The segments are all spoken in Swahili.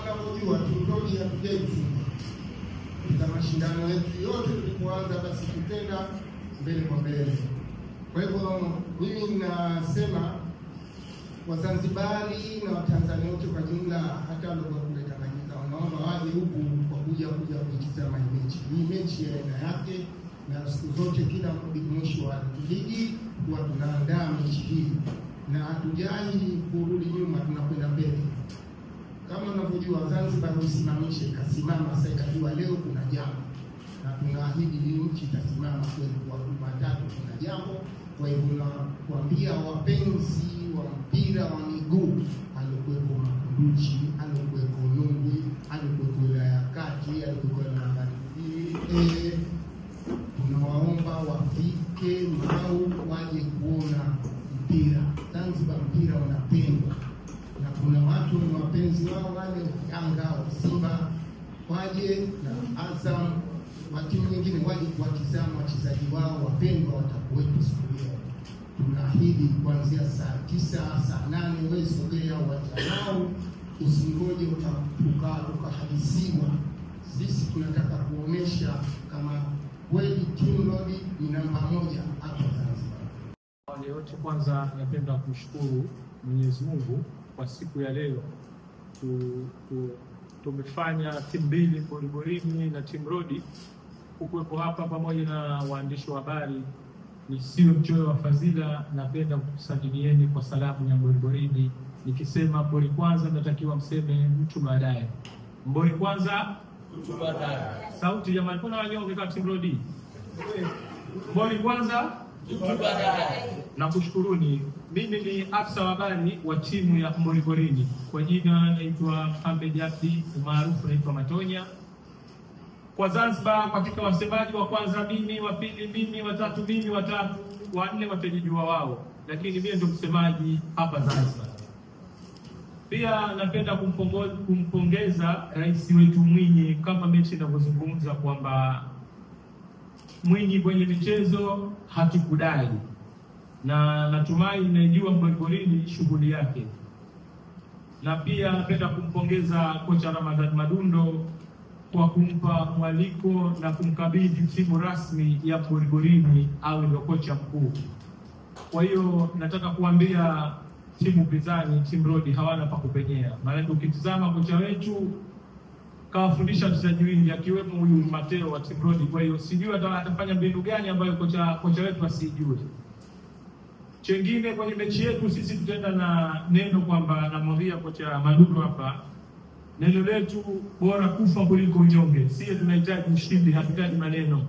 Kama mnavyojua Team Road hatujaifunga katika mashindano yetu yote tulipoanza, basi tutenda mbele kwa mbele. Kwa hivyo mimi nasema Wazanzibari na Watanzania wote kwa jumla, hata waliokuwa kule Tanganyika, wanaomba waje huku kwa kuja kuitazama hii mechi. Hii mechi ya aina yake, na siku zote kila mwisho wa ligi huwa tunaandaa mechi hii na hatujai kurudi nyuma, tunakwenda mbele. Kama unavyojua Zanzibar usimamishe ikasimama, sasa ikajua leo kuna jambo, na tunaahidi hii nchi itasimama kweli kwa Jumatatu kuna jambo. Kwa hivyo nakuambia wapenzi wa mpira wa miguu, alikuwepo Makunduchi, alikuwepo Nungwi, alikuwepo wilaya ya Kati, alikuwepo na tunawaomba wafike Mau waje kuona mpira. Zanzibar mpira unapendwa, na kuna watu ni wapenzi wao wale Yanga wa Simba waje na Azam wa timu nyingine waje kuwatizama wachezaji wao wapendwa watakuwepo siku hiyo. Tunaahidi kuanzia saa 9, saa 8 wewe sogea uwanja wao, usingoje ukahadisiwa. Sisi tunataka kuonesha kama kweli Team Road ni namba 1 hapa Zanzibar. Awali yote kwanza napenda kumshukuru Mwenyezi Mungu kwa siku ya leo. Tumefanya timu mbili, Mboriborini na Team Road, kuwepo hapa pamoja na waandishi wa habari. Nisiwe mchoyo wa fadhila, napenda kukusalimieni kwa salamu ya Mboriborini. Nikisema Mbori kwanza, natakiwa mseme mtu baadaye. Mbori kwanza, mtu baadaye. Sauti jamani, kuna wanyonge kwa Team Road. Mbori kwanza, mtu baadaye. Na kushukuruni. Mimi ni afisa wa habari wa timu ya Mboriborini. Kwa jina naitwa Ahmed Abdi, maarufu naitwa Matonya. Kwa Zanzibar katika wasemaji wa kwanza mimi, wa pili mimi, wa tatu mimi, wa nne watajijua wao, lakini mimi ndio msemaji hapa Zanzibar. Pia napenda kumpongeza rais wetu Mwinyi, kama mechi inavyozungumza kwamba Mwinyi kwenye michezo hatukudai, na natumai mnajua Mboriborini shughuli yake. Na pia napenda kumpongeza kocha Ramadhan Madundo kwa kumpa mwaliko na kumkabidhi timu rasmi ya Mboriborini au ndio kocha mkuu. Kwa hiyo nataka kuambia timu pinzani, Team Road hawana pa kupenyea. Maana ukitizama kocha wetu kawafundisha wachezaji wengi akiwemo huyu Mateo wa Team Road. Kwa hiyo sijui atafanya mbinu gani ambayo kocha wetu asijue. Chengine kwenye mechi yetu sisi tutaenda na neno kwamba, namwambia kocha Madundo hapa, neno letu bora kufa kuliko unyonge. Sisi tunahitaji ushindi, hatuhitaji maneno.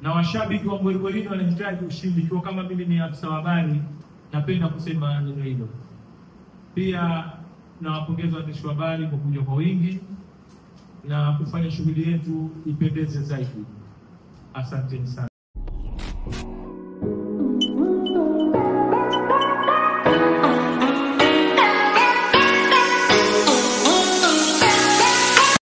Na washabiki wa Mboriborini wanahitaji ushindi. Kwa kama mimi ni afisa wa habari, napenda kusema neno hilo. Pia nawapongeza waandishi wa habari kwa kuja kwa wingi na kufanya shughuli yetu ipendeze zaidi. Asanteni sana.